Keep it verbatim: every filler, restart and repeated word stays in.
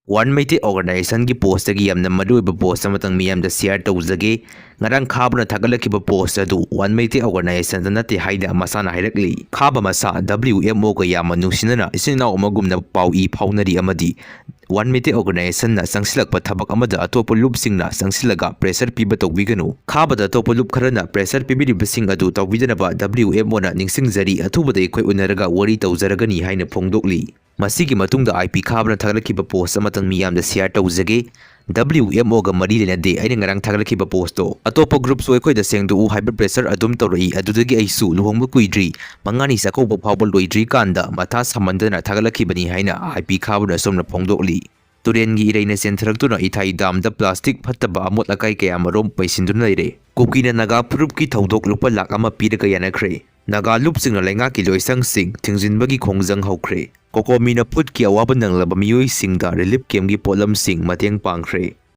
One Meitei Organizationꯒꯤ postꯇꯒꯤ ꯌꯥꯝꯅ ꯃꯔꯨꯑꯣꯏꯕ post ꯑꯃꯇꯪ ꯃꯤꯌꯥꯝꯗ share ꯇꯧꯖꯒꯦ꯫ ꯉꯔꯥꯡ ꯈꯥꯕꯅ ꯊꯥꯒꯠꯂꯛꯈꯤꯕ post ꯑꯗꯨ One Meitei Organizationꯗ ꯅꯠꯇꯦ ꯍꯥꯏꯅ ꯃꯁꯥꯅ ꯍꯥꯏꯔꯛꯂꯤ꯫ ꯈꯥꯕ ꯃꯁꯥ W M Oꯒ ꯌꯥꯝꯅ ꯅꯨꯡꯁꯤꯅꯅ ꯏꯆꯤꯟ ꯏꯅꯥꯎ ꯑꯃꯒꯨꯝꯅ ꯄꯥꯎ ꯏ ꯐꯥꯎꯅꯔꯤ ꯑꯃꯗꯤ One Meitei Organizationꯅ ꯆꯪꯁꯤꯜꯂꯛꯄ ꯊꯕꯛ ꯑꯃꯗ ꯑꯇꯣꯞꯄ ꯂꯨꯞꯁꯤꯡꯅ ꯆꯪꯁꯤꯜꯂꯒ pressure ꯄꯤꯕ ꯇꯧꯕꯤꯒꯅꯨ꯫ ꯈꯥꯕꯗ ꯑꯇꯣꯞꯄ ꯂꯨꯞ ꯈꯔꯅ pressure ꯄꯤꯕꯤꯔꯤꯕꯁꯤꯡ ꯑꯗꯨ ꯇꯧꯕꯤꯗꯅꯕ W M Oꯅ ꯅꯤꯡꯁꯤꯡꯖꯔꯤ, ꯑꯊꯨꯕꯗ ꯑꯩꯈꯣꯏ ꯎꯅꯔꯒ ꯋꯥꯔꯤ ꯇꯧꯖꯔꯒꯅꯤ ꯍꯥꯏꯅ ꯐꯣꯡꯗꯣꯛꯂꯤ꯫ ꯃꯁꯤꯒꯤ ꯃꯇꯨꯡꯗ I P ꯈꯥꯕꯅ ꯊꯥꯒꯠꯂꯛꯈꯤꯕ post ꯑꯃꯇꯪ ꯃꯤꯌꯥꯝꯗ share ꯇꯧꯖꯒꯦ꯫ W M Oꯒ ꯃꯔꯤ ꯂꯩꯅꯗꯦ ꯑꯩꯅ ꯉꯔꯥꯡ ꯊꯥꯒꯠꯂꯛꯈꯤꯕ postꯇꯣ꯫ ꯑꯇꯣꯞꯄ groupꯁꯨ ꯑꯩꯈꯣꯏꯗ ꯁꯦꯡꯗꯣꯛꯎ ꯍꯥꯏꯕ pressure ꯑꯗꯨꯝ ꯇꯧꯔꯛꯏ꯫ ꯑꯗꯨꯗꯒꯤ ꯑꯩꯁꯨ ꯂꯨꯍꯣꯡꯕ ꯀꯨꯏꯗ꯭ꯔꯤ, ꯃꯉꯥꯅꯤ ꯆꯥꯛꯀꯧꯕ ꯐꯥꯎꯕ ꯂꯣꯏꯗ꯭ꯔꯤꯀꯥꯟꯗ ꯃꯊꯥ ꯁꯥꯃꯟꯗꯅ ꯊꯥꯒꯠꯂꯛꯈꯤꯕꯅꯤ ꯍꯥꯏꯅ I P ꯈꯥꯕꯅ ꯑꯁꯨꯝꯅ ꯐꯣꯡꯗꯣꯛꯂꯤ꯫ ꯇꯨꯔꯦꯟꯒꯤ ꯏꯔꯩꯅ ꯆꯦꯟꯊꯔꯛꯇꯨꯅ ꯏꯊꯥꯏ damꯗ plastic ꯐꯠꯇꯕ ꯑꯃꯣꯠ ꯑꯀꯥꯏ ꯀꯌꯥꯃꯔꯨꯝ ꯄꯩꯁꯤꯟꯗꯨꯅ ꯂꯩꯔꯦ꯫ ꯀꯨꯀꯤꯅ ꯅꯥꯒꯥ ꯐꯨꯔꯨꯞꯀꯤ ꯊꯧꯗꯣꯛ ꯂꯨꯄꯥ ꯂꯥꯈ ꯑꯃ ꯄꯤꯔꯒ ꯌꯥꯅꯈ꯭ꯔꯦ꯫ ꯅꯥꯒꯥ ꯂꯨꯞꯁꯤꯡꯅ ꯂꯩꯉꯥꯛꯀꯤ ꯂꯣꯏꯁꯪꯁꯤꯡ ꯊꯤꯡꯖꯤꯟꯕꯒꯤ ꯈꯣꯡꯖꯪ ꯍꯧꯈ꯭ꯔꯦ꯫ COCOMIꯅ ꯐꯨꯠꯀꯤ ꯑꯋꯥꯕ ꯅꯪꯂꯕ ꯃꯤꯑꯣꯏꯁꯤꯡꯗ relief campꯀꯤ ꯄꯣꯠꯂꯝꯁꯤꯡ ꯃꯇꯦꯡ ꯄꯥꯡꯈ꯭ꯔꯦ꯫